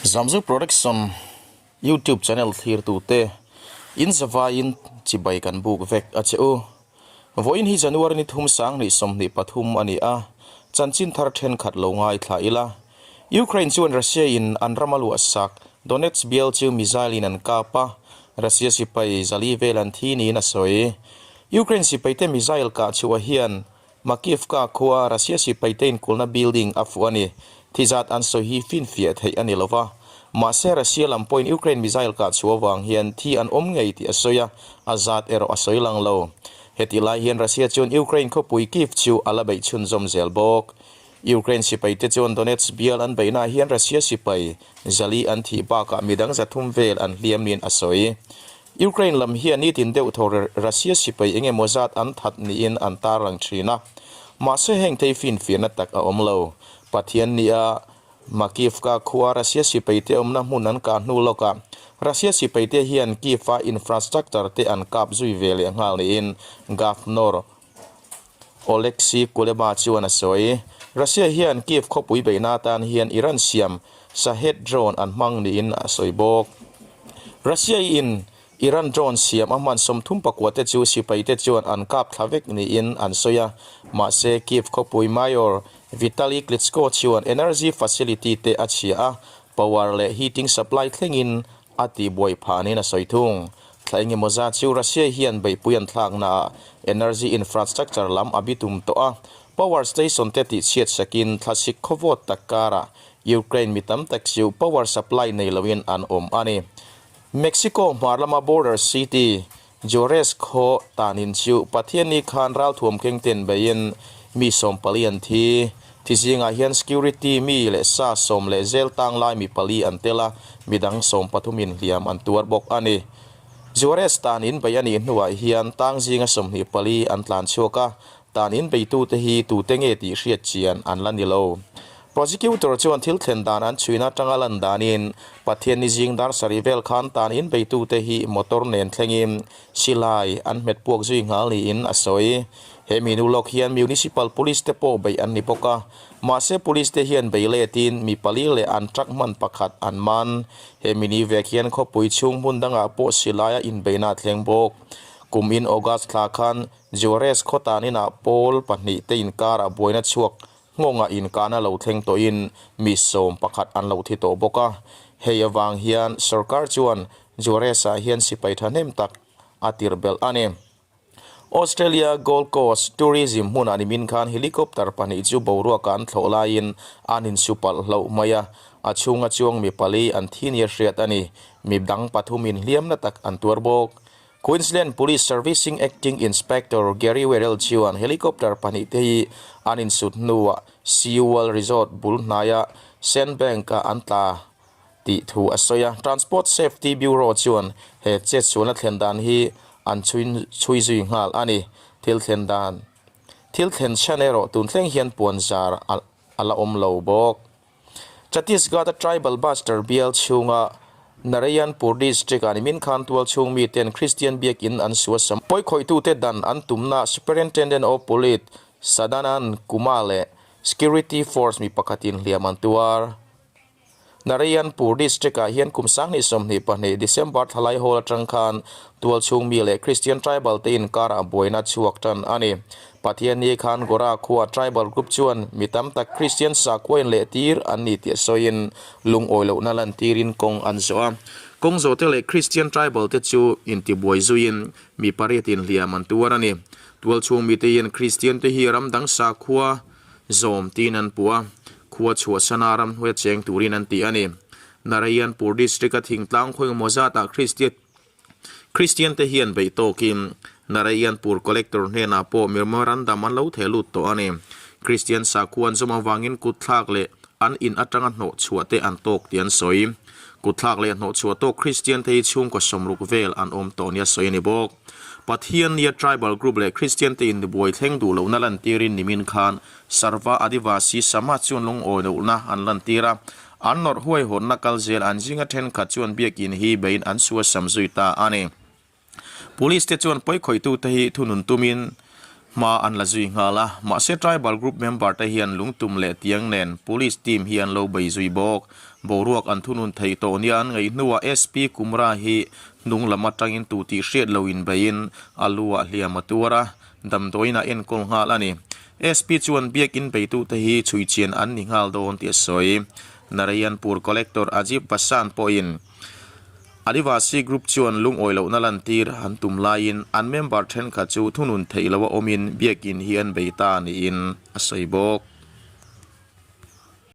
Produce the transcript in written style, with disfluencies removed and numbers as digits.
Zamzu Production YouTube channel thlirtute in zavaiin chibai kan buk vek a che u. Vawiin hi January ni thum 2023 a ni a, chanchin thar thenkhat lo ngaithla ila. Ukraine chuan Russia in an ram a luah sak Donetsk bial chu missile in an kap a, Russia sipai zali vel an thi niin a sawi. Ukraine sipaite missile kah chhuah hian Makivka khua Russia sipaite inkulhna building a fuh a ni. Thi zat an sawi hi finfiah theih a ni lo va. Mahse Russia lam pawhin Ukraine missile kah chhuah avang hian thi an awm ngei tih a sawi a, a zat erawh a sawi lang lo. Hetih lai hian Russia chuan Ukraine khawpui Kyiv chu a la beih chhunzawm zel bawk. Ukraine sipaite chuan Donetsk bial an beihnaah hian Russia sipai zali an thih bakah midang 300 vel an hliam niin a sawi. Ukraine lam hian nitin deuh thaw Russia sipai eng emaw zat an that niin an tarlang thin a, mahse heng thei finfiahna tak a awm lo. Pathian nia Makivka khua Russia sipaite awmna hmun an kah hnu lawkah Russia sipaite hian Kyiv-a infrastructure te an kap zui ve leh nghal niin Governor Oleksiy Kuleba chuan a sawi. Russia hian Kyiv khawpui beihna atan hian Iran siam Shahed drone an hmang niin a sawi bawk. Russia in Iran drone siam a hman 34 te chu sipaite chuan an kap thla vek niin an sawi a, mahse Kyiv khawpui Mayor Vitali Klitschko chuan energy facility te a chhia a, power leh heating supply thlengin a tihbuai phah niin a sawi thung. Thla engemaw zat chu Russia hian beihpui an thlaknaah energy infrastructure lam a bitum tawh a, power station te tihchhiat sakin thlasik khawvawt tak karah Ukraine mi tam tak chu power supply nei loin an awm a ni. Mexico hmar lama border city Juarez khaw tanin chu Pathianni khan ralthuam keng ten beiin mi 40 an thi. Thi zingah hian security mi leh sa 10 leh zel tang lai mi pali an tel a, midang 13 in hliam an tuar bawk a ni. Juarez tanin bei a nih hnuah hian tang zinga 24 an tlan chhuak a, tanin beitute hi tute nge tih hriat chian an la ni lo. Prosecutor chuan thil thlen dan an chhuina atanga lan danin Pathianni zing dar sarih vel khan tan in beitute hi motor nen thlengin silai an hmet puak zui nghal niin a sawi. He minu lawk hian Municipal Police te pawh beih an ni bawk a, mahse Police te hian bei letin mi pali leh an truck hman pakhat an man. He mini vek hian khawpui chhung hmun dangah pawh silaia inbeihna a thleng bawk. Kum in August thla khan Juarez khaw tan inah pawl pahnih te inkarah buaina chhuak Nghawngah inkahna lo thleng tawhin mi 11 an lo thi tawh bawk a. Hei avang hian sorkar chuan Juarez-ah hian sipai thahnem tak a tirh belh a ni. Australia Gold Coast tourism hmunah nimin khan helicopter pahnih chu boruakah an thlawh laiin an insu palh hlauh mai a, a chhunga chuang mi pali an thi nia hriat a ni. Mi dang pathumin hliamna tak an tuar bawk. Queensland Police Servicing Acting Inspector Gary Werrell chuan helicopter pahnih te hi an insut hnuah Seawall Resort bul hnaia Sandbank-ah an tla tih thu a sawi a. Transport Safety Bureau chuan he chetsualna thlen dan hi an chhui zui nghal a ni. Thil thlen dan Thil thlen chhan erawh tun thleng hian puan zar a la awm lo bawk. Chhattisgarh-a Tribal Bastar bial chhunga Narayanpur District-ah nimin khan tual chhung miten Kristian biakin an suasam. Pawikhawitute dan an tumna Superintendent of Police Sadanand Kumar leh Security Force mi pakhatin hliam an tuar. Narayanpur District-ah hian kum 2022 December thlalai hawl atang khan tual chhung mi leh Kristian tribal te inkarah buaina chhuak tan a ni. Pathianni khan Gora khua tribal group chuan mi tam tak Kristian sakhua in leh tir an ni tih a sawiin lungawi lohna lantirin kawng an zawh a. Kawng zawhte leh Kristian tribal te chu intibuai zuiin mi pariat inhliam an tuar a ni. Tualchhung mite hian Kristian te hi ram dang sakhua zawm tiin an puh a, khua chhuahsana ramhnuaia cheng turin an ti a ni. Narayanpur district-a thingtlang khaw engemaw zatah Kristian Kristian te hian beih tawkin Narayanpur Collector hnenah pawh memorandum an lo theh lut tawh a ni. Kristian sakhua an zawm avangin kutthlak leh an in atanga hnawh chhuah te an tawk tih an sawi. Kutthlak leh hnawh chhuah tawk Kristian te hi chhungkaw 60 vel an awm tawh nia sawi a ni bawk. Pathiannia tribal group leh Kristian te inbuai thleng duh lohna lantirin nimin khan Sarva Adivasi Samaj chuan lungawi lohna an lantir a, An nawrh huaihawtna kal zel an zinga thenkhat chuan biakin hi beiin an suasam zui ta a ni. Police te chuan pawikhawitute hi thunun tumin hma an la zui nghal a, mahse tribal group member te hian lungtum leh tiang nen police team hi an lo bei zui bawk. Boruak an thunun theih tawh nia an ngaih hnuah SP Kumra hi hnung lam atangin tu tih hriat lo inbeiin a lu ah hliam a tuar a, damdawiin ah enkawl nghal a ni. SP chuan biakin beitute hi chhui chian an ni nghal dawn tih a sawi. Narayanpur Collector Ajib Vasan pawhin Adivasi group chuan lungawi lohna lantir an tum laiin an member thenkhat chu thunun theih loha awmin biakin hi an bei ta niin a sawi bawk.